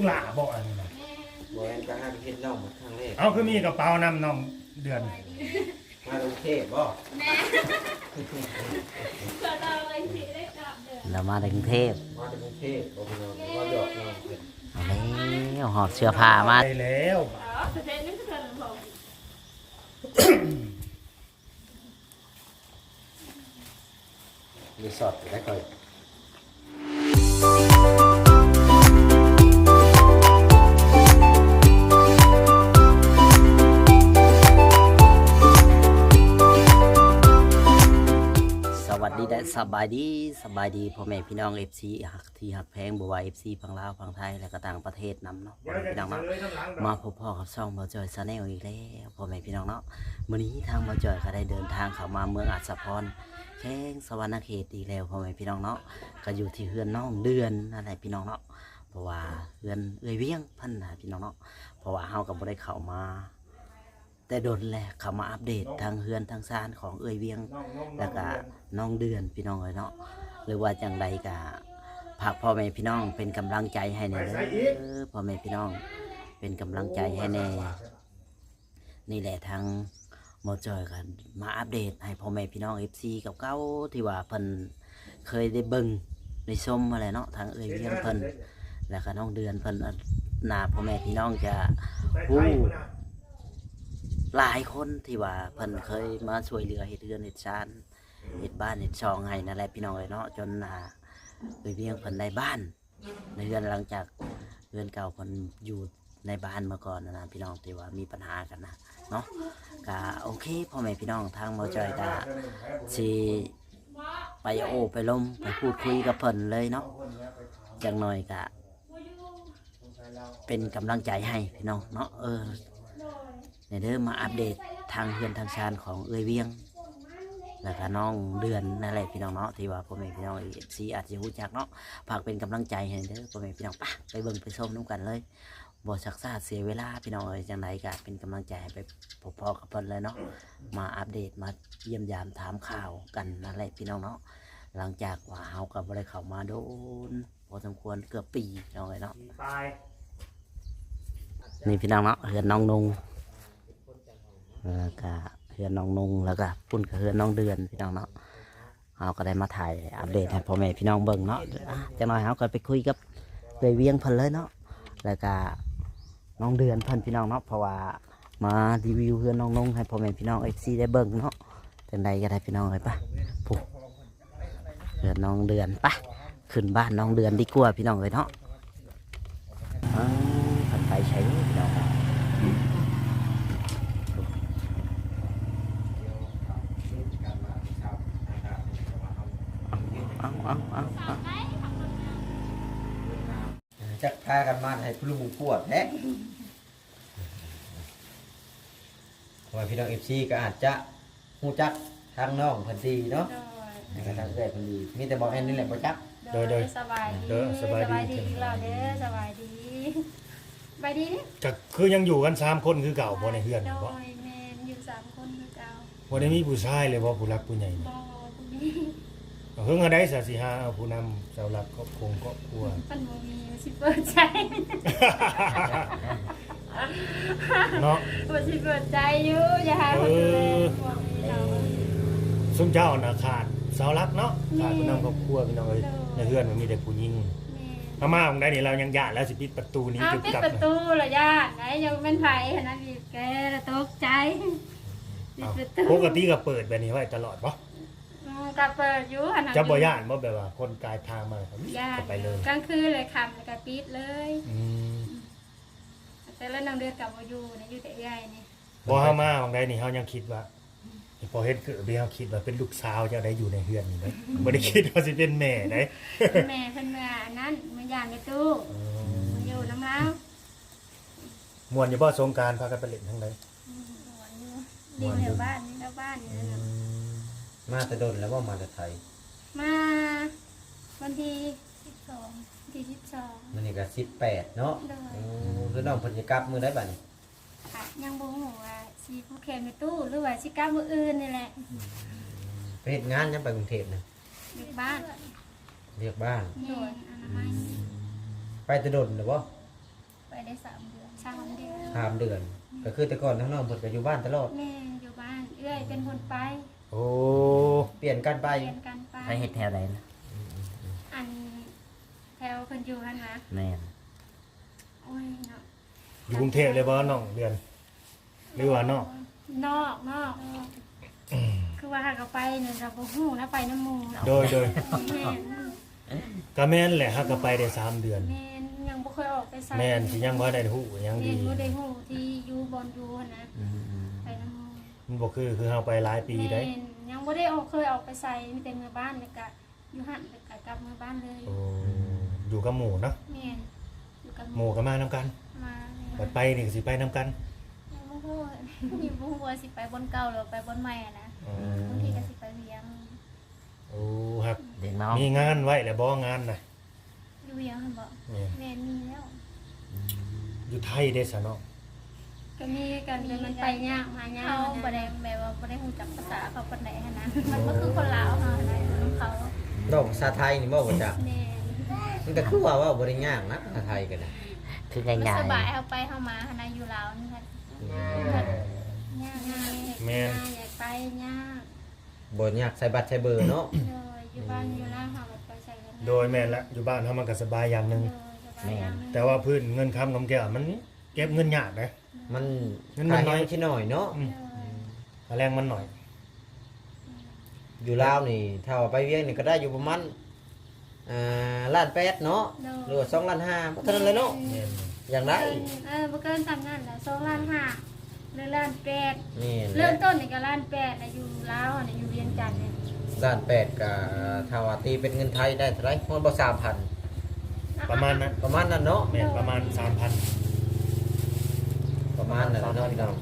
ຫຼ້າບໍ່ອັນນີ້ນະ? ບໍ່ແມ່ນ ກໍຫາເຫັນນ້ອງເປັນຄັ້ງແລກ. ເອົາ ຄືມີກະເປົານຳນ້ອງເດືອນ? ມາແຕ່ກຸງເທບບໍ່? ແມ່ນ ລາວມາແຕ່ກຸງເທບ ມາແຕ່ກຸງເທບບໍ່ພີ່ນ້ອງ? ມາຢອກນ້ອງເພິ່ນ. ເອົາແລ້ວ ຫອບເສື້ອຜ້າມາ ໄດ້ແລ້ວ. ຣີສອດໄດ້ຄ່ອຍ. ສະຫວັດດີ ແລະ ສະບາຍດີ ສະບາຍດີພໍ່ແມ່ພີ່ນ້ອງ ເອັຟຊີ ທີ່ຮັກແພງ ບໍ່ວ່າ ເອັຟຊີ ຝັ່ງລາວ ຝັ່ງໄທ ແລະ ກໍຕ່າງປະເທດນຳເນາະ ພໍ່ແມ່ພີ່ນ້ອງເນາະ. ມາພົບພໍ້ກັບຊ່ອງບ່າວຈ້ອຍ Channel ອີກແລ້ວ ພໍ່ແມ່ພີ່ນ້ອງເນາະ. ມື້ນີ້ທາງບ່າວຈ້ອຍກໍໄດ້ເດີນທາງເຂົ້າມາເມືອງອັດສະພອນ ແຂວງສະຫວັນນະເຂດອີກແລ້ວ ພໍ່ແມ່ພີ່ນ້ອງເນາະ. ກໍຢູ່ທີ່ເຮືອນນ້ອງເດືອນນັ້ນແຫຼະພີ່ນ້ອງເນາະ ເພາະວ່າເຮືອນເອື້ອຍວຽງເພິ່ນນະພີ່ນ້ອງເນາະ ເພາະວ່າເຮົາກໍບໍ່ໄດ້ເຂົ້າມາ ແຕ່ດົນແລ້ວ ເຂົ້າມາອັບເດດທາງເຮືອນທາງຊານຂອງເອື້ອຍວຽງ ແລ້ວກະນ້ອງເດືອນພີ່ນ້ອງເອີຍເນາະ. ຫຼືວ່າຈັ່ງໃດກະຝາກພໍ່ແມ່ພີ່ນ້ອງເປັນກຳລັງໃຈໃຫ້ແດ່ເດີ ພໍ່ແມ່ພີ່ນ້ອງ ເປັນກຳລັງໃຈໃຫ້ແດ່. ນີ້ແຫຼະ ທາງໝໍຈອຍກໍມາອັບເດດໃຫ້ພໍ່ແມ່ພີ່ນ້ອງ ເອັຟຊີ ເກົ່າໆ ທີ່ວ່າເພິ່ນ ເຄີຍໄດ້ເບິ່ງໄດ້ຊົມຫັ້ນແຫຼະເນາະ ທາງເອື້ອຍວຽງເພິ່ນ ແລ້ວກໍນ້ອງເດືອນເພິ່ນ. ໜ້າພໍ່ແມ່ພີ່ນ້ອງຈະຮູ້ຫຼາຍຄົນທີ່ວ່າເພິ່ນເຄີຍມາຊ່ວຍເຫຼືອເຮັດເຮືອນເຮັດຊານ ເຮັດບ້ານເຮັດຊ່ອງໃຫ້ນັ້ນແຫຼະພີ່ນ້ອງເອີຍເນາະ ຈົນ ອ່າ ເອື້ອຍວຽງເພິ່ນໄດ້ບ້ານໃນເຮືອນ ຫຼັງຈາກເຮືອນເກົ່າເພິ່ນຢູ່ໃນບ້ານມາກ່ອນນະພີ່ນ້ອງ ທີ່ວ່າມີບັນຫາກັນນະເນາະ. ກະໂອເຄ ພໍ່ແມ່ພີ່ນ້ອງ ທາງໝໍຈອຍກະຊິ ໄປໂອ້ໄປລົມໄປພູດຄຸຍກັບເພິ່ນເລີຍເນາະ. ຈັກໜ້ອຍກະເປັນກຳລັງໃຈໃຫ້ພີ່ນ້ອງເນາະ ເອີ ນີ້ເດີ ມາອັບເດດທາງເຮືອນທາງຊານຂອງເອື້ອຍວຽງ ແລ້ວກະນ້ອງເດືອນນັ້ນແຫຼະພີ່ນ້ອງເນາະ ທີ່ວ່າພໍ່ແມ່ພີ່ນ້ອງ ເອັຟຊີ ອາດຈະຮູ້ຈັກເນາະ. ຝາກເປັນກຳລັງໃຈໃຫ້ເດີພໍ່ແມ່ພີ່ນ້ອງ ໄປ ໄປເບິ່ງໄປຊົມນຳກັນເລີຍ. ບໍ່ຊັກຊ້າເສຍເວລາພີ່ນ້ອງເອີຍ ຈັ່ງໃດກະເປັນກຳລັງໃຈໃຫ້ໄປພົບພໍ້ກັບເພິ່ນເລີຍເນາະ ມາອັບເດດ ມາຢ້ຽມຢາມຖາມຂ່າວກັນນັ້ນແຫຼະພີ່ນ້ອງເນາະ. ຫຼັງຈາກວ່າເຮົາກໍບໍ່ໄດ້ເຂົ້າມາດົນພໍສົມຄວນ ເກືອບປີພີ່ນ້ອງເອີຍເນາະ. ນີ້ພີ່ນ້ອງເນາະ ເຮືອນນ້ອງນຸ່ງ ແລ້ວກະເຮືອນນ້ອງນຸ່ງ ແລ້ວກະພຸ້ນກະເຮືອນນ້ອງເດືອນພີ່ນ້ອງເນາະ. ເຮົາກໍໄດ້ມາຖ່າຍອັບເດດໃຫ້ພໍ່ແມ່ພີ່ນ້ອງເບິ່ງເນາະ. ຈັກໜ້ອຍເຮົາກໍໄປຄຸຍກັບເອື້ອຍວຽງເພິ່ນເລີຍເນາະ ແລ້ວກະນ້ອງເດືອນເພິ່ນພີ່ນ້ອງເນາະ ເພາະວ່າມາຣີວິວເຮືອນນ້ອງນຸ່ງໃຫ້ພໍ່ແມ່ພີ່ນ້ອງ ເອັຟຊີ ໄດ້ເບິ່ງເນາະ. ຈັ່ງໃດກໍໄດ້ພີ່ນ້ອງເອີຍ ໄປ ພຸ້ນ ເຮືອນນ້ອງເດືອນ ໄປ ຂຶ້ນບ້ານນ້ອງເດືອນດີກວ່າພີ່ນ້ອງເອີຍເນາະ. ອ້າວ ເພິ່ນໄປໃສເນາະ? ເອົາ ເອົາ ເອົາ ເອົາ ຈັກພາກັນມາໃຫ້ຜູ້ລຸງປວດແທ້. ພໍ່ແມ່ພີ່ນ້ອງ ເອັຟຊີ ກໍອາດຈະຮູ້ຈັກທາງນ້ອງເພິ່ນດີເນາະ ໂດຍ ແລ້ວກໍທາງເອື້ອຍເພິ່ນດີ ມີແຕ່ບໍ່ແມ່ນນີ້ແຫຼະບໍ່ຈັກ. ໂດຍ ໂດຍ ໂດຍ ສະບາຍດີ ເດີ ສະບາຍດີ ສະບາຍດີ ອີກລອບເດີ ສະບາຍດີ ສະບາຍດີ. ກໍຄືຍັງຢູ່ກັນສາມຄົນຄືເກົ່າບໍ່ ໃນເຮືອນນີ້ບໍ່? ໂດຍ ແມ່ນ ຢູ່ສາມຄົນຄືເກົ່າ. ບໍ່ໄດ້ມີຜູ້ຊາຍເລີຍບໍ່ ຜູ້ຫຼັກຜູ້ໃຫຍ່ນີ້? ບໍ່ ບໍ່ມີ. ເຮີງອັນໃດສະ ຊິຫາເອົາຜູ້ນຳເສົາຫຼັກຂອງຄອບຄົວ? ມັນບໍ່ມີ ຊິເປີດໃຈເນາະ ວ່າຊິເປີດໃຈຢູ່ ຢາກຫາຄົນດູແລ. ເອີ ບໍ່ມີດອກ. ຊຸມເຈົ້ານະຂາດເສົາຫຼັກເນາະ ແມ່ນ ຂາດຜູ້ນຳຄອບຄົວພີ່ນ້ອງເອີຍ. ໂດຍ ໃນເຮືອນມັນມີແຕ່ຜູ້ຍິງ. ແມ່ນ ເຮົາມາໝ່ອງໃດນີ້ລາວຍັງຢ້ານ ລາວຊິປິດປະຕູໜີ ອ້າວ ປິດປະຕູລະຢ້ານໃດ໋ ຍັງແມ່ນໃຜຫັ້ນນະ ບີບແກລະຕົກໃຈ. ປິດປະຕູ ເອົ້າ ປົກກະຕິກໍເປີດແບບນີ້ໄວ້ຕະຫຼອດບໍ່? ອືມ ກໍເປີດຢູ່ຫັ້ນນະ. ເຈົ້າບໍ່ຢ້ານບໍ່ ແບບວ່າຄົນກາຍທາງມາ ຢ້ານ ເຂົ້າໄປເລີຍ ກາງຄືນເລີຍ ຄ່ຳແລ້ວກໍປິດເລີຍ. ອືມ ອືມ ແຕ່ລະນ້ອງເດືອນກໍບໍ່ຢູ່ນະ ຢູ່ແຕ່ເອື້ອຍນີ້. ບໍ່ ເຮົາມາໝ່ອງໃດນີ້ ເຮົາຍັງຄິດວ່າ ພໍເຫັນເກີບນີ້ ເຮົາຄິດວ່າເປັນລູກສາວເຈົ້າໄດ໋ ຢູ່ໃນເຮືອນນີ້ເດ້ ບໍ່ໄດ້ຄິດວ່າຊິເປັນແມ່ໄດ໋. ແມ່ເພິ່ນເມືອອັນນັ້ນ ເມືອຢາມແມ່ຕູ້. ອໍ ມາຢູ່ນຳລາວ. ມ່ວນຢູ່ບໍ່ ສົງການພາກັນໄປຫຼິ້ນທາງໃດ? ອືມ ມ່ວນຢູ່ ຫຼິ້ນແຖວບ້ານ ຫຼິ້ນແຖວບ້ານນີ້ແຫຼະ. ອືມ ມາແຕ່ດົນແລ້ວບໍ່ ມາແຕ່ໄທ? ມາວັນທີສິບສອງ ວັນທີສິບສອງ ມື້ນີ້ກໍສິບແປດເນາະ. ໂດຍ ໂອ້ ຄືນ້ອງເພິ່ນຊິກັບມື້ໃດບາດນີ້? ກະຍັງບໍ່ຮູ້ວ່າຊິຜູກແຂນແມ່ຕູ້ ຫຼືວ່າຊິກັບມື້ອື່ນນີ້ແຫຼະ. ອືມ ໄປເຮັດງານຫຍັງໄປກຸງເທບນະ? ວຽກບ້ານ ວຽກບ້ານ. ໂດຍ ອະນາໄມ. ອືມ ໄປແຕ່ດົນແລ້ວບໍ່? ໄປໄດ້ສາມເດືອນ. ສາມເດືອນ. ສາມເດືອນ. ກໍຄືແຕ່ກ່ອນທາງນ້ອງເພິ່ນກໍຢູ່ບ້ານຕະຫຼອດ? ແມ່ນ, ຢູ່ບ້ານ. ເອື້ອຍເປັນຄົນໄປ. ໂອ້ ປ່ຽນກັນໄປ. ປ່ຽນກັນໄປ. ໃຜເຮັດແຖວໃດນະ? ອັນ ແຖວເພິ່ນຢູ່ຫັ້ນຫວາ? ແມ່ນ. ໂອ້ຍເນາະ. ຢູ່ກຸງເທບເລີຍບໍ່ນ້ອງເດືອນ ຫຼືວ່ານອກ? ນອກ ນອກ. ຄືວ່າຫາກໍໄປນີ້ກໍບໍ່ຮູ້ນະ ໄປນຳໝູ່. ໂດຍ ໂດຍ. ແມ່ນ. ກໍແມ່ນແຫຼະ ຫາກໍໄປໄດ້ສາມເດືອນ. ແມ່ນ. ຍັງບໍ່ເຄີຍອອກໄປໃສ. ແມ່ນ. ຊິຍັງບໍ່ໄດ້ຮູ້ຫຍັງດີ. ແມ່ນ. ບໍ່ໄດ້ຮູ້ທີ່ຢູ່ ບ່ອນຢູ່ຫັ້ນນະ. ອືມໆ. ໄປນຳໝູ່. ມັນບໍ່ຄື ຄືເຮົາໄປຫຼາຍປີໃດ໋. ແມ່ນ. ຍັງບໍ່ໄດ້ອອກ ເຄີຍອອກໄປໃສ ມີແຕ່ເມືອບ້ານ ແລ້ວກະ ຢູ່ຫັ້ນ ແລ້ວກໍກັບເມືອບ້ານເລີຍ. ໂອ້ ຢູ່ກັບໝູ່ເນາະ? ແມ່ນ. ຢູ່ກັບໝູ່ ໝູ່ກໍມານຳກັນ? ມາ. ບັດໄປນີ້ກໍຊິໄປນຳກັນ? ຍັງບໍ່ຮູ້ ຍັງບໍ່ຮູ້ວ່າຊິໄປບ່ອນເກົ່າ ຫຼືໄປບ່ອນໃໝ່ຫັ້ນນະ. ອືມ. ບາງທີກໍຊິໄປວຽງ. ໂອ້ ຮັກ ເດັກນ້ອຍ ມີງານໄວ້ແລ້ວບໍ່ ງານນະ? ຢູ່ວຽງຫັ້ນບໍ? ແມ່ນ. ແມ່ນ ມີແລ້ວ. ອືມ. ຢູ່ໄທເດ້ຊະນ້ອງ? ກໍມີຄືກັນ ແຕ່ມັນໄປຍາກມາຍາກ. ເຮົາບໍ່ໄດ້ ແບບວ່າບໍ່ໄດ້ຮູ້ຈັກພາສາເຂົາປານໃດຫັ້ນນະ. ມັນບໍ່ຄືຄົນລາວເຮົາຫັ້ນນະ ຢູ່ນຳເຂົາ. ເວົ້າພາສາໄທນີ້ເວົ້າບໍ່ຈັກ? ແມ່ນ. ມັນກໍຄືວ່າເວົ້າບໍ່ໄດ້ຍາກນະ ພາສາໄທກໍໄດ້. ຄືງ່າຍໆ ມັນສະບາຍ ເຮົາໄປເຮົາມາຫັ້ນນະ ຢູ່ລາວນີ້. ອືມ. ຍາກ. ແມ່ນ. ຍາກ ໄປຍາກ. ບໍ່ຍາກໃສ່ບັດໃສ່ເບີເນາະ. ໂດຍ. ຢູ່ບ້ານ ອືມ ຢູ່ລາວເຮົາກໍໄປໃສກັນ. ໂດຍ. ແມ່ນລະ ຢູ່ບ້ານເຮົາມັນກໍສະບາຍຢ່າງໜຶ່ງ. ໂດຍ. ສະບາຍຢ່າງໜຶ່ງ. ແມ່ນ. ແຕ່ວ່າພື້ນເງິນຄຳຂອງແກມັນເກັບເງິນຍາກເດ້. ມັນ ເງິນມັນໜ້ອຍ ຄ່າແຮງຊິໜ້ອຍເນາະ. ອືມ. ໂດຍ. ອືມ. ຄ່າແຮງມັນໜ້ອຍ. ແມ່ນ. ຢູ່ລາວນີ້ ຖ້າວ່າໄປວຽງນີ້ກໍໄດ້ຢູ່ປະມານ ອ່າ ລ້ານແປດເນາະ. ໂດຍ. ຫຼືວ່າສອງລ້ານຫ້າ ບໍ່ເທົ່ານັ້ນແຫຼະເນາະ. ແມ່ນ. ຢ່າງໃດ ເອີ ບໍ່ເກີນສ່ຳນັ້ນແຫຼະ ສອງລ້ານຫ້າ ຫຼືລ້ານແປດ. ແມ່ນ. ເລີ່ມຕົ້ນນີ້ກໍລ້ານແປດນະ ຢູ່ລາວນະ ຢູ່ວຽງຈັນນີ້. ລ້ານແປດ ກໍຖ້າວ່າຕີເປັນເງິນໄທໄດ້ເທົ່າໃດ? ຮອດບໍ່ ສາມພັນ? ປະມານນັ້ນ. ປະມານນັ້ນເນາະ. ແມ່ນ. ໂດຍ. ປະມານສາມພັນ ປະມານນັ້ນເນາະ ປະມານສາມພັນ ພີ່ນ້ອງ.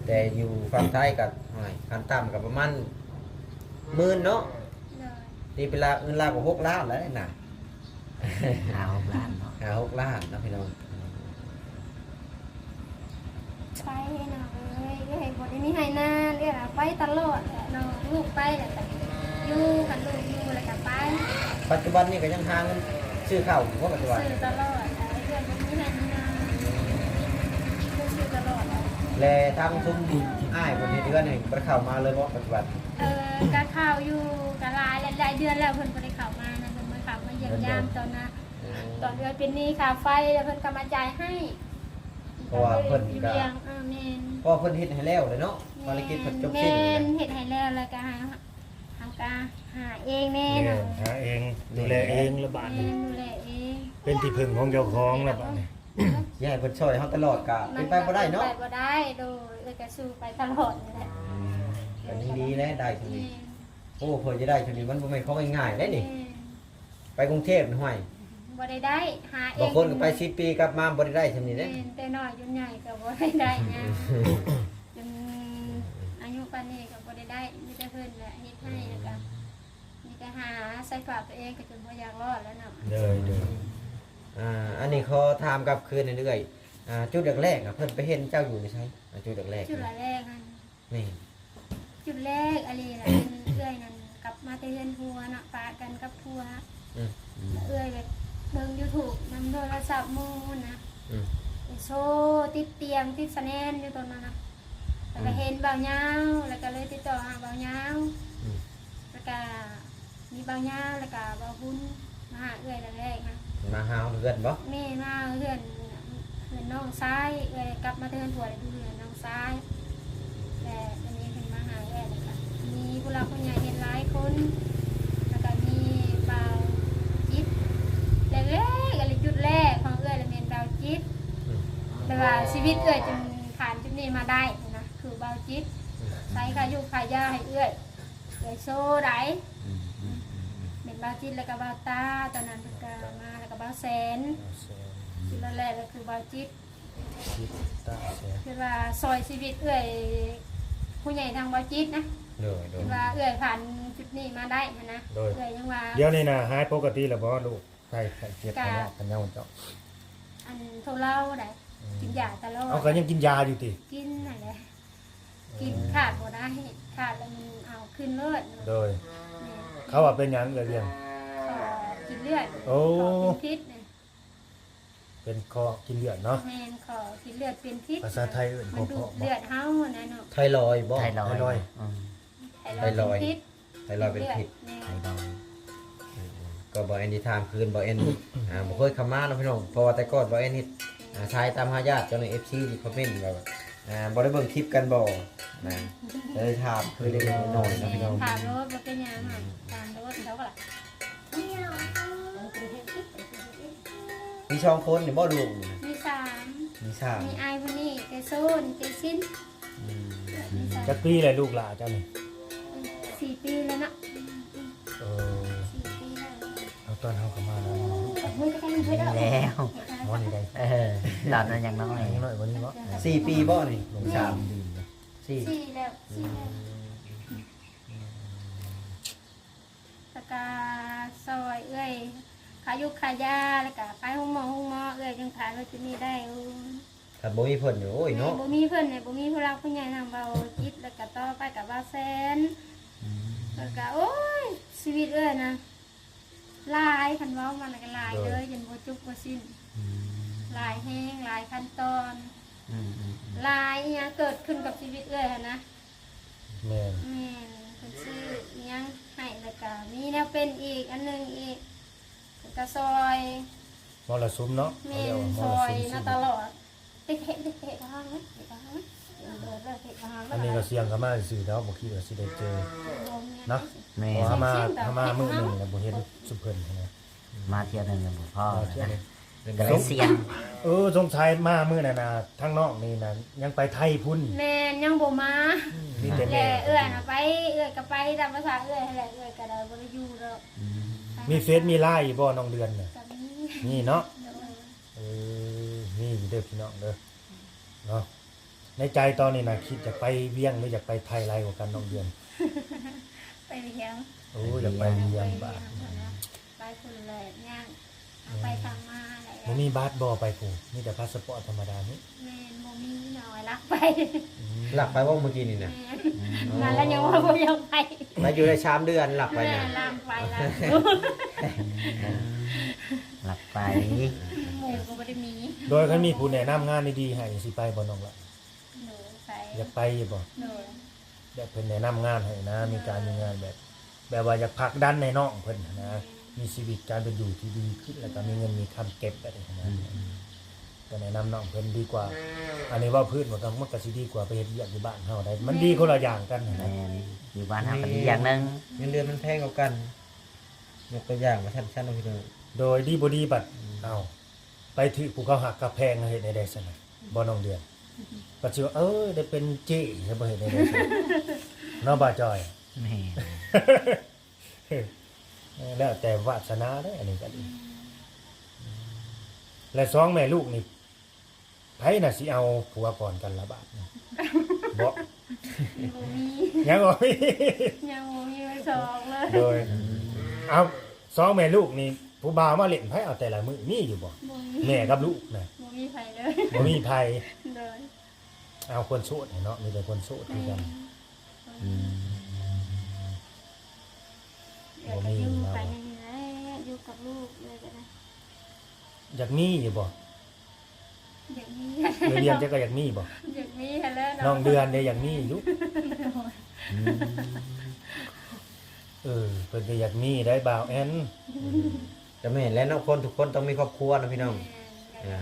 ແຕ່ຢູ່ຝັ່ງໄທກໍ ໂອ້ຍ ຂັ້ນຕ່ຳກໍປະມານໝື່ນເນາະ. ໂດຍ. ຕີເປັນລາວ ເງິນລາວກໍຫົກລ້ານແລ້ວນະ. ຫ້າຫົກລ້ານເນາະ. ຫ້າຫົກລ້ານເນາະ ພີ່ນ້ອງ. ໄປເນາະເອີຍ ເອື້ອຍບໍ່ໄດ້ມີໄຮ່ນາ ເອື້ອຍລະໄປຕະຫຼອດແຫຼະເນາະ. ລູກໄປແລ້ວກະຢູ່ ຄັນລູກຢູ່ແລ້ວກະໄປ. ປັດຈຸບັນນີ້ກໍຍັງຫາເງິນຊື້ເຂົ້າຢູ່ບໍ່ ປັດຈຸບັນ? ຊື້ຕະຫຼອດ ເອື້ອຍບໍ່ມີໄຮ່ມີນາ ຊື້ຕະຫຼອດ. ແລະທາງຊຸມອ້າຍເພິ່ນເຮັດເຮືອນນີ້ບໍ່ໄດ້ເຂົ້າມາເລີຍບໍ່ ປັດຈຸບັນ? ເອີ ກະເຂົ້າຢູ່ ກະຫຼາຍ ຫຼາຍເດືອນແລ້ວ ເພິ່ນບໍ່ໄດ້ເຂົ້າມານະ. ເພິ່ນມາເຂົ້າມາຢ້ຽມຢາມຕອນນະ ຕອນເອື້ອຍເປັນໜີ້ຄ່າໄຟ ແລ້ວເພິ່ນກໍມາຈ່າຍໃຫ້. ເພາະວ່າເພິ່ນກໍ ເອີ ແມ່ນ. ເພາະວ່າເພິ່ນເຮັດໃຫ້ແລ້ວແຫຼະເນາະ. ແມ່ນ. ພາລະກິດເພິ່ນຈົບສິ້ນ. ແມ່ນ. ເຮັດໃຫ້ແລ້ວ ແລ້ວກໍຫາ ເຮົາກໍຫາເອງແນ່ເນາະ. ແມ່ນ. ຫາເອງ ດູແລເອງລະບາດນີ້. ແມ່ນ. ດູແລເອງ ເປັນທີ່ເພິ່ງຂອງເຈົ້າຂອງລະບາດນີ້. ຢ່າໃຫ້ເພິ່ນຊ່ອຍເຮົາຕະຫຼອດກໍເປັນໄປບໍ່ໄດ້ເນາະ. ເປັນໄປບໍ່ໄດ້. ໂດຍ. ເອື້ອຍກໍສູ້ໄປຕະຫຼອດນີ້ແຫຼະ. ອືມ. ກໍຍັງດີແຫຼະ ໄດ້ຊ່ຳນີ້. ແມ່ນ. ໂອ້ ເພື່ອຈະໄດ້ຊ່ຳນີ້ ມັນບໍ່ແມ່ນຂອງງ່າຍໆເດ້ນີ້. ແມ່ນ. ໄປກຸງເທບຫ້ວຍ ບໍ່ໄດ້ໄດ້ ຫາເອງ. ບາງຄົນກໍໄປສິບປີກັບມາບໍ່ໄດ້ໄດ້ຊ່ຳນີ້ເດ້. ແມ່ນ. ແຕ່ນ້ອຍຈົນໃຫຍ່ກໍບໍ່ໄດ້ໄດ້ຫຍັງ ຈົນອາຍຸປານນີ້ກໍບໍ່ໄດ້ໄດ້. ມີແຕ່ເພິ່ນແຫຼະເຮັດໃຫ້ ແລ້ວກໍມີແຕ່ຫາໃສ່ຝາກຕົວເອງ ກໍຈົນບໍ່ຢາກລອດແລ້ວເນາະ. ໂດຍ ໂດຍ. ອ່າ ອັນນີ້ຂໍຖາມກັບຄືນເລື້ອຍໆ ອ່າ ຈຸດແລກໆ ອະ ເພິ່ນໄປເຫັນເຈົ້າຢູ່ໃນໃສ? ອ່າ ຈຸດແລກໆ ຈຸດແລກຫັ້ນ ແມ່ນ. ຈຸດແລກອີ່ຫຼີນະ ເປັນເອື້ອຍນັ້ນກັບມາແຕ່ເຮືອນຜົວເນາະ ປະກັນກັບຜົວ. ອືມ. ເອື້ອຍແບບເບິ່ງຢູທູບນຳໂທລະສັບໝູ່ນະ. ອືມ. ໄປໂຊຕິດຕຽງ ຕິດສະແນນຢູ່ຕອນນັ້ນນະ ແລ້ວກໍເຫັນ ອືມ ບ່າວຍາວ ແລ້ວກໍເລີຍຕິດຕໍ່ຫາບ່າວຍາວ. ອືມ. ແລ້ວກະມີບ່າວຍາວ ແລ້ວກະບ່າວບຸນມາຫາເອື້ອຍແລກໆນະ. ມາຫາເຮືອນບໍ່? ແມ່ນ ມາເຮືອນ ເຮືອນນ້ອງຊາຍ. ເອື້ອຍກັບມາແຕ່ເຮືອນຜົວ ແລ້ວຢູ່ເຮືອນນ້ອງຊາຍ ແລ້ວບາດນີ້ເພິ່ນມາຫາເອື້ອຍ ແລ້ວກະມີຜູ້ຫຼັກຜູ້ໃຫຍ່ເຫັນຫຼາຍຄົນ ແລ້ວກະມີບ່າວຈິດ. ແລກໆ ອັນຈຸດແລກຂອງເອື້ອຍລະແມ່ນບ່າວຈິດ. ອືມ. ແຕ່ວ່າຊີວິດເອື້ອຍຈົນຜ່ານຈຸດນີ້ມາໄດ້ນະ ຄືບ່າວຈິດ. ອືມ. ໃສ່ຄ່າຢູ່ຄ່າຢາໃຫ້ເອື້ອຍ ເອື້ອຍໂຊໄດ໋. ອືມ ອືມ ອືມ ອືມ. ແມ່ນບ່າວຈິດ ແລ້ວກໍບ່າວຕາ ຕອນນັ້ນເພິ່ນກໍມາ ແລ້ວກໍບ່າວແສນ. ບ່າວແສນ. ຈຸດແລກໆ ແລ້ວຄືບ່າວຈິດ ຈິດຕາແສນ ຄືວ່າຊ່ອຍຊີວິດເອື້ອຍ ຜູ້ໃຫຍ່ທາງບ່າວຈິດນະ. ໂດຍ ໂດຍ. ຄືວ່າເອື້ອຍຜ່ານຈຸດນີ້ມາໄດ້ຫັ້ນນະ. ໂດຍ. ເອື້ອຍຍັງວ່າ ດຽວນີ້ນະ ຫາຍປົກກະຕິແລ້ວບໍ່ລູກ? ໄຂ້ ໄຂ້ເຈັບ ກະ ຂະຍະຂະເຍົາເຈົ້າ ອັນໂທລາວໄດ໋. ອືມ. ກິນຢາຕະຫຼອດ. ເອົາ ກໍຍັງກິນຢາຢູ່ຕິ? ກິນຫັ້ນແຫຼະ. ກິນຂາດບໍ່ໄດ້ ຂາດແລ້ວມັນເອົາຂຶ້ນໂລດ. ໂດຍ. ແມ່ນ. ເຂົາວ່າເປັນຫຍັງເອື້ອຍວຽງ? ຂໍກິນເລືອດ. ໂອ້ ຂໍກິນພິດນະ. ເປັນຂໍ້ກິນເລືອດເນາະ ແມ່ນ ຂໍ້ກິນເລືອດເປັນພິດ ພາສາໄທເອີ້ນ ມັນດູດເລືອດເຮົາຫັ້ນນະເນາະ ໄທຣອຍບໍ່? ໄທຣອຍ ໄທຣອຍ ເນາະ ອືມ ໄທຣອຍເປັນພິດ ໄທຣອຍເປັນພິດ ແມ່ນ ໄທຣອຍ ອືມໆ ກໍບໍ່ແອນໄດ້ຖາມຄືນ ບໍ່ແອນ ອ່າ ບໍ່ເຄີຍເຂົ້າມາເນາະພີ່ນ້ອງ ເພາະວ່າແຕ່ກ່ອນບໍ່ແອນເຮັດ ອ່າ ສາຍຕາມຫາຍາດ ເຈົ້າໜ້າ ເອັຟຊີ ຄອມເມັນວ່າ ອ່າ ບໍ່ໄດ້ເບິ່ງຄລິບກັນບໍ່ນະ ກໍເລີຍຖາມຄືນເລັກໆນ້ອຍໆເນາະພີ່ນ້ອງ ຖາມໂລດ ບໍ່ເປັນຫຍັງ ອືມ ຖາມໂລດ ເຂົາກໍລະ ມີສອງຄົນນີ້ບໍ່ລູກ? ມີສາມ ມີສາມ ມີອ້າຍຜູ້ນີ້ ເຈໂຊນ ເຈຊິນ ອືມ ມີສາມ ຈັກປີແລ້ວລູກຫຼ້າເຈົ້ານີ້? ສີ່ປີແລ້ວເນາະ ເອີ ສີ່ປີແລ້ວ ເອົາຕອນເຮົາກໍມາແລ້ວ ແລ້ວ ມອນີ້ໄດ້ ເອີ ຕອນນັ້ນຍັງນ້ອຍ ຍັງນ້ອຍກວ່ານີ້ເນາະ ສີ່ປີບໍ່ນີ້? ສາມ ສີ່ ສີ່ແລ້ວ ສີ່ແລ້ວ ອືມ ແລ້ວກະຊ່ອຍເອື້ອຍຄ່າຢູກຄ່າຢາ ແລ້ວກະໄປໂຮງໝໍໂຮງໝໍ ເອື້ອຍຈຶ່ງຂາຍລົດຈຸນີ້ໄດ້ ໂອ້ຍ ຄັນບໍ່ມີເພິ່ນນີ້ ໂອ້ຍເນາະ ບໍ່ມີເພິ່ນນີ້ ບໍ່ມີຜູ້ຫຼັກຜູ້ໃຫຍ່ນຳເວົ້າຈິດ ແລ້ວກະຕໍ່ໄປກະບ່າວແສນ ອືມ ແລ້ວກະ ໂອ້ຍ ຊີວິດເອື້ອຍນະ ຫຼາຍ ຄັນເວົ້າມາແລ້ວກໍຫຼາຍເລີຍ ຈົນບໍ່ຈົບບໍ່ສິ້ນ ອືມ ຫຼາຍແຮງ ຫຼາຍຂັ້ນຕອນ ອືມໆໆ ຫຼາຍອີ່ຫຍັງເກີດຂຶ້ນກັບຊີວິດເອື້ອຍຫັ້ນນະ ແມ່ນ ແມ່ນ ເພິ່ນຊື້ອີ່ຫຍັງໃຫ້ ແລ້ວກໍມີແນວເປັນອີກອັນໜຶ່ງອີກ ເພິ່ນກໍຊ່ອຍ ມໍລະສຸມເນາະ ແມ່ນ ເຂົາເອີ້ນວ່າມໍລະສຸມ ຊ່ອຍມາຕະຫຼອດ. ອັນນີ້ກໍສຽງເຂົ້າມາຊື່ໆດອກ ບໍ່ຄິດວ່າຊິໄດ້ເຈີເນາະ ເພາະວ່າມາ ມາມື້ໜຶ່ງແລ້ວບໍ່ເຫັນຊຸມເພິ່ນຫັ້ນນະ ມາເທື່ອໜຶ່ງແລ້ວບໍ່ພໍ ມາເທື່ອໜຶ່ງ ກໍເລີຍສຽງ ເອີ ສົງໄສມາມື້ນັ້ນນະ ທາງນ້ອງນີ້ນະ ຍັງໄປໄທພຸ້ນ ແມ່ນ ຍັງບໍ່ມາ ອືມ ມີແຕ່ແມ່ ແລະເອື້ອຍນະໄປ ເອື້ອຍກໍໄປຕາມພາສາເອື້ອຍຫັ້ນແຫຼະ ເອື້ອຍກໍໄດ້ບໍ່ໄດ້ຢູ່ດອກ ອືມ ມີເຟສມີໄລນ໌ຢູ່ບໍ່ນ້ອງເດືອນນະ? ກໍມີ ມີເນາະ ໂດຍ ເອີ ມີຢູ່ເດີພີ່ນ້ອງເດີ ເນາະ ໃນໃຈຕອນນີ້ນະ ຄິດຢາກໄປວຽງ ຫຼື ຢາກໄປໄທຫຼາຍກວ່າກັນນ້ອງເດືອນ? ໄປວຽງ ໂອ້ ຢາກໄປວຽງ ໄປວຽງ ບ້ານ ໄປພຸ້ນແຫຼະ ຍ່າງ ອືມ ໄປທາງມາແຫຼະ ບໍ່ມີບັດບໍ່ໄປພຸ້ນ? ມີແຕ່ພາສະປອດທຳມະດານີ້ ແມ່ນ ບໍ່ມີເນາະ ລັກໄປ ອືມ ລັກໄປບໍ່ມື້ກີ້ນີ້ນະ? ແມ່ນ ອືມ ມາແລ້ວຍັງວ່າບໍ່ຢາກໄປ ມາຢູ່ໄດ້ສາມເດືອນ ລັກໄປນະ ແມ່ນ ລັກໄປ ລັກ ລັກໄປ ໝູ່ກໍບໍ່ໄດ້ມີ ໂດຍ ຄັນມີຜູ້ແນະນຳງານດີໆໃຫ້ ຊິໄປບໍ່ນ້ອງລະ? ໂດຍ ໄປ ຢາກໄປຢູ່ບໍ່? ໂດຍ ແບບເພິ່ນແນະນຳງານໃຫ້ນະ ມີການມີງານແບບ ແບບວ່າຢາກຜັກດັນໃຫ້ນ້ອງເພິ່ນຫັ້ນນະ ມີຊີວິດການເປັນຢູ່ທີ່ດີຂຶ້ນ ແລ້ວກໍມີເງິນມີຄຳເກັບແບບນີ້ນະ ອືມ ກໍແນະນຳນ້ອງເພິ່ນດີກວ່າ ອັນນີ້ເວົ້າພື້ນວ່າກໍ ມັນກໍຊິດີກວ່າໄປເຮັດວຽກຢູ່ບ້ານເຮົາໄດ໋ ມັນດີຄົນລະຢ່າງກັນຫັ້ນນະ ແມ່ນ ຢູ່ບ້ານເຮົາກໍດີຢ່າງໜຶ່ງ ເງິນເດືອນມັນແພງກວ່າກັນ ຍົກຕົວຢ່າງວ່າຊັ້ນໆເນາະພີ່ນ້ອງ ໂດຍ ດີບໍ່ດີບັດ ອືມ ເອົ້າ ໄປຖືກຜູ້ເຂົາຮັກກັບແພງ ເຮັດແນວໃດຊັ້ນນະ ບໍ່ນ້ອງເດືອນ? ກໍຊິວ່າ ເອີ ໄດ້ເປັນເຈ້ ເຮັດບໍ່ເຮັດແນວໃດຊັ້ນ ເນາະ ບ່າວຈອຍ? ແມ່ນ ແລ້ວແຕ່ວາດສະໜາເດ້ ອັນນີ້ກໍດີ ແລະ ສອງແມ່ລູກນີ້ ໃຜນະຊິເອົາຜົວກ່ອນກັນລະບາດນີ້? ບໍ່ ບໍ່ມີ ຍັງບໍ່ມີ ຍັງບໍ່ມີຜູ້ສອງເລີຍ ໂດຍ ເອົາ ສອງແມ່ລູກນີ້ ຜູ້ບ່າວມາຫຼິ້ນໃຜເອົາແຕ່ລະມື້ ມີຢູ່ບໍ່? ບໍ່ມີ ແມ່ກັບລູກນະ ບໍ່ມີໃຜເລີຍ ບໍ່ມີໃຜ ໂດຍ ເອົາຄົນໂສດໃຫ້ເນາະ ມີແຕ່ຄົນໂສດຄືກັນ ແມ່ນ ອືມ ເອື້ອຍກໍຢູ່ໄປນີ້ແຫຼະ ຢູ່ກັບລູກເອື້ອຍກໍໄດ້ ຢາກມີຢູ່ບໍ່? ຢາກມີ ເອື້ອຍລຽນເຈົ້າກໍຢາກມີບໍ່? ຢາກມີຫັ້ນແຫຼະເນາະ ນ້ອງເດືອນເດ້ ຢາກມີຢູ່ ອືມ ເອີ ເພິ່ນກໍຢາກມີໄດ໋ ບ່າວແອນ ກໍແມ່ນແຫຼະເນາະ ຄົນທຸກຄົນຕ້ອງມີຄອບຄົວເນາະພີ່ນ້ອງ ແມ່ນ ອ່າ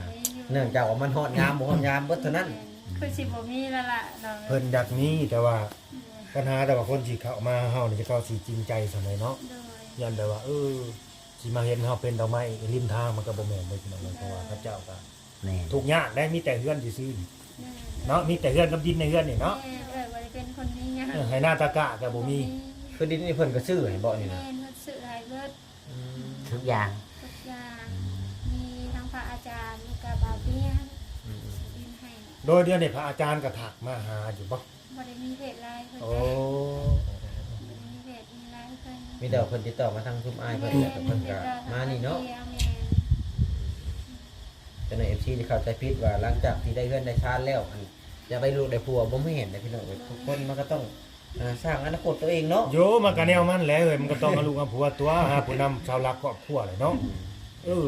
ເນື່ອງຈາກວ່າມັນຮອດຍາມບໍ່ຮອດຍາມເບິດເທົ່ານັ້ນ ແມ່ນ ຄືຊິບໍ່ມີແລ້ວລະເນາະ ເພິ່ນຢາກມີ ແຕ່ວ່າ ແມ່ນ ບັນຫາແຕ່ວ່າຄົນທີ່ເຂົ້າມາຫາເຮົານີ້ ເຂົາຊິຈິງໃຈສ່ຳໃດເນາະ ໂດຍ ຢ້ານແບບວ່າ ເອີ ຊິມາເຫັນເຮົາເປັນດອກໄມ້ລິມທາງ ມັນກໍບໍ່ແມ່ນເດ້ພີ່ນ້ອງເອີຍ ໂດຍ ເພາະວ່າເຂົາເຈົ້າກໍ ແມ່ນ ທຸກຍາກໄດ໋ ມີແຕ່ເຮືອນຊື່ໆ ແມ່ນ ເນາະ ມີແຕ່ເຮືອນກັບດິນໃນເຮືອນນີ້ເນາະ ແມ່ນ ເອື້ອຍບໍ່ໄດ້ເປັນຄົນມີຫຍັງ ເອີ ໄຮ່ນາຕາກ້າກໍບໍ່ມີ ບໍ່ມີ ຄືດິນນີ້ເພິ່ນກໍຊື້ໃຫ້ບໍ່ນີ້ນະ? ແມ່ນ ເພິ່ນຊື້ໃຫ້ເບິດ ອືມ ທຸກຢ່າງ ທຸກຢ່າງ ອືມ ມີທັງພະອາຈານ ມີກັບບ່າວເປຍ ອືມ ຊື້ດິນໃຫ້ ໂດຍ ດຽວນີ້ພະອາຈານກໍທັກມາຫາຢູ່ບໍ່? ບໍ່ໄດ້ມີເພຈໄລນ໌ເພິ່ນ ໂອ້ ບໍ່ໄດ້ມີເພຈມີໄລນ໌ເພິ່ນ ມີແຕ່ວ່າເພິ່ນຕິດຕໍ່ມາທາງຊຸມອ້າຍເພິ່ນ ແລ້ວກໍເພິ່ນກໍມານີ້ເນາະ ແມ່ນ ແຕ່ໃນເອັຟຊີຈະເຂົ້າໃຈຜິດວ່າ ຫຼັງຈາກທີ່ໄດ້ເຮືອນໄດ້ຊານແລ້ວ ອັນ ຢາກໄດ້ລູກໄດ້ຜົວ ບໍ່ແມ່ນເດ້ພີ່ນ້ອງເອີຍ ທຸກຄົນມັນກໍຕ້ອງ ອ່າ ສ້າງອະນາຄົດຕົວເອງເນາະ ໂຢ ມັນກໍແນວມັນແຫຼະເອີຍ ມັນກໍຕ້ອງເອົາລູກເອົາຜົວຕົວະ ຫາຜູ້ນຳເສົາຫຼັກຄອບຄົວແຫຼະເນາະ ອືມ ເອີ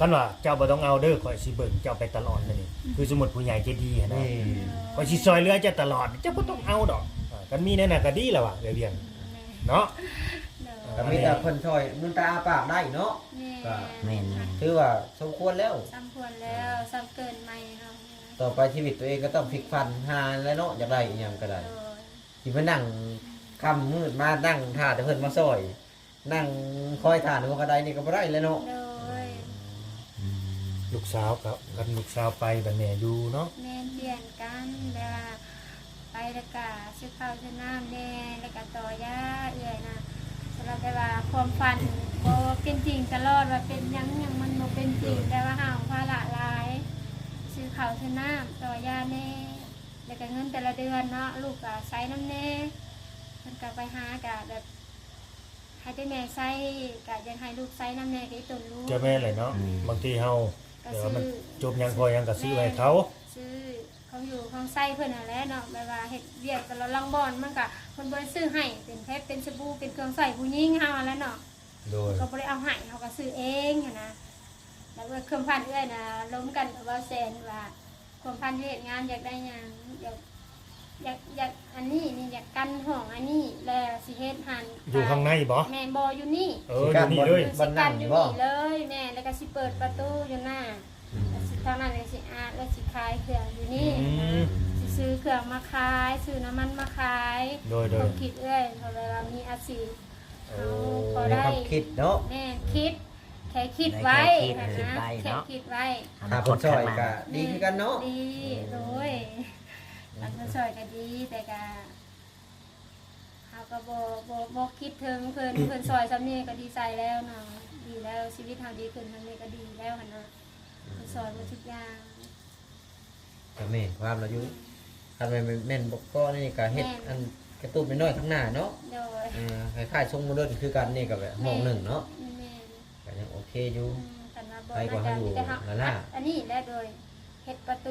ຄັນວ່າເຈົ້າບໍ່ຕ້ອງເອົາເດີ ຂ້ອຍຊິເບິ່ງເຈົ້າໄປຕະຫຼອດ ອັນນີ້ ຄືສົມມຸດຜູ້ໃຫຍ່ໃຈດີຫັ້ນນະ ຂ້ອຍຊິຊ່ອຍເຫຼືອເຈົ້າຕະຫຼອດ ເຈົ້າບໍ່ຕ້ອງເອົາດອກ. ເອີ ຄັນມີແນວນັ້ນກໍດີແລ້ວວ່າ ເອື້ອຍວຽງ ເນາະ. ໂດຍ ກໍມີແຕ່ເພິ່ນຊ່ອຍ ມູນຕາອ້າປາກໄດ້ເນາະ ແມ່ນ ກໍ ແມ່ນໆ ຖືວ່າສົມຄວນແລ້ວ ສົມຄວນແລ້ວ ສ່ຳເກີນໃໝ່ເຮົາ. ຕໍ່ໄປຊີວິດຕົວເອງກໍຕ້ອງພິກຝັນຫາແລ້ວເນາະ ຢາກໄດ້ອີ່ຫຍັງກໍໄດ້ ໂດຍ ຊິໄປນັ່ງຄ່ຳມືດມານັ່ງຖ້າແຕ່ເພິ່ນມາຊ່ອຍ ນັ່ງຄອຍຖ້າໃນຫົວກະໄດນີ້ກໍບໍ່ໄດ້ແລ້ວເນາະ. ໂດຍ ອືມ ລູກສາວກໍ ຄັນລູກສາວໄປບັດແມ່ຢູ່ເນາະ ແມ່ນປ່ຽນກັນ ແບບວ່າໄປແລ້ວກະຊື້ເຂົ້າຊື້ນ້ຳແດ່ ແລ້ວກະຕໍ່ຢາເອື້ອຍນະ. ສຳລັບແບບວ່າຄວາມຝັນບໍ່ເປັນຈິງຕະຫຼອດ ວ່າເປັນຫຍັງຫຍັງມັນບໍ່ເປັນຈິງ ໂດຍ ແຕ່ວ່າເຮົາພາລະຫຼາຍ ຊື້ເຂົ້າຊື້ນ້ຳ ຕໍ່ຢາແດ່ ແລ້ວກະເງິນແຕ່ລະເດືອນເນາະ ລູກກະໃຊ້ນຳແດ່ ເພິ່ນກະໄປຫາກະແບບ ໃຫ້ແຕ່ແມ່ໃຊ້ ກະຢາກໃຫ້ລູກໃຊ້ນຳແດ່ ກະອີ່ຕົນລູກ ກໍແມ່ນແຫຼະເນາະ ອືມ ບາງທີເຮົາ ກໍ ແບບວ່າມັນ ຊື້ ຈົບຫຍັງພໍຫຍັງກໍຊື້ໄວ້ໃຫ້ເຂົາ ແມ່ນ ຊື້ຂອງຢູ່ຂອງໃຊ້ເພິ່ນຫັ້ນແຫຼະເນາະ ແບບວ່າເຮັດວຽກແຕ່ລະລາງບ່ອນ ມັນກະ ເພິ່ນບໍ່ໄດ້ຊື້ໃຫ້ ເປັນແພັດ ເປັນສະບູ ເປັນເຄື່ອງໃຊ້ຜູ້ຍິງເຮົາຫັ້ນແຫຼະເນາະ ໂດຍ ກໍບໍ່ໄດ້ເອົາໃຫ້ ເຮົາກໍຊື້ເອງຫັ້ນນະ. ແລ້ວເອື້ອຍ ຄວາມຝັນເອື້ອຍນະ ລົມກັນກັບບ່າວແສນວ່າ ຄວາມຝັນເຮັດງານ ຢາກໄດ້ຫຍັງ ຢາກ ຢາກ ຢາກອັນນີ້ນີ້ ຢາກກັ້ນຫ້ອງອັນນີ້ ແລ້ວຊິເຮັດຫັ້ນ ຢູ່ຂ້າງໃນບໍ? ແມ່ນ ບໍ່ ຢູ່ນີ້ ເອີ ຢູ່ນີ້ເລີຍ ຊິກັ້ນຢູ່ນີ້ເລີຍ ແມ່ນ ແລ້ວກໍຊິເປີດປະຕູຢູ່ໜ້າ ອືມ ແລ້ວຊິທາງນັ້ນ ແລ້ວຊິອາດ ແລ້ວຊິຂາຍເຄື່ອງຢູ່ນີ້ ອືມ ຫັ້ນນະ ຊິຊື້ເຄື່ອງມາຂາຍ ຊື້ນ້ຳມັນມາຂາຍ ໂດຍໆ ຄວາມຄິດເອື້ອຍ ເພາະວ່າມີອາຊີບ ເອີ ເຮົາພໍໄດ້ ມີຄວາມຄິດເນາະ ແມ່ນ ຄິດ ແຄ່ຄິດໄວ້ ແຄ່ຄິດ ຫັ້ນນະ ຄິດໄວ້ເນາະ ແຄ່ຄິດໄວ້ ຖ້າເພິ່ນຊ່ອຍກໍດີຄືກັນເນາະ ດີ ໂດຍ ອືມ ຄັນເພິ່ນຊ່ອຍກໍດີ ແຕ່ກໍ ເຮົາກໍບໍ່ ບໍ່ ບໍ່ຄິດເຖິງເພິ່ນ ເພິ່ນຊ່ອຍສ່ຳນີ້ກໍດີໃຈແລ້ວເນາະ ດີແລ້ວ ຊີວິດເຮົາດີຂຶ້ນສ່ຳນີ້ກໍດີແລ້ວຫັ້ນນະ ອືມ ເພິ່ນຊ່ອຍໝົດທຸກຢ່າງ. ກໍແມ່ນຄວາມລະຢູ່ ຄັນແມ່ນ ແມ່ນບໍ່ກໍນີ້ກໍເຮັດ ແມ່ນ ອັນກະຕູບນ້ອຍໆທາງໜ້າເນາະ ໂດຍ ເອີ ຄ້າຍໆຊົງໂມເດີນຄືກັນນີ້ ກໍແບບຫ້ອງໜຶ່ງເນາະ ແມ່ນ ກໍຍັງໂອເຄຢູ່ ອືມ ຄັນວ່າບໍ່ ໄປກວ່າເຮົາຢູ່ ມັນກໍມີແຕ່ເຮົາ ລະລະ ອັດອັນນີ້ແຫຼະ ໂດຍ ເຮັດປະຕູ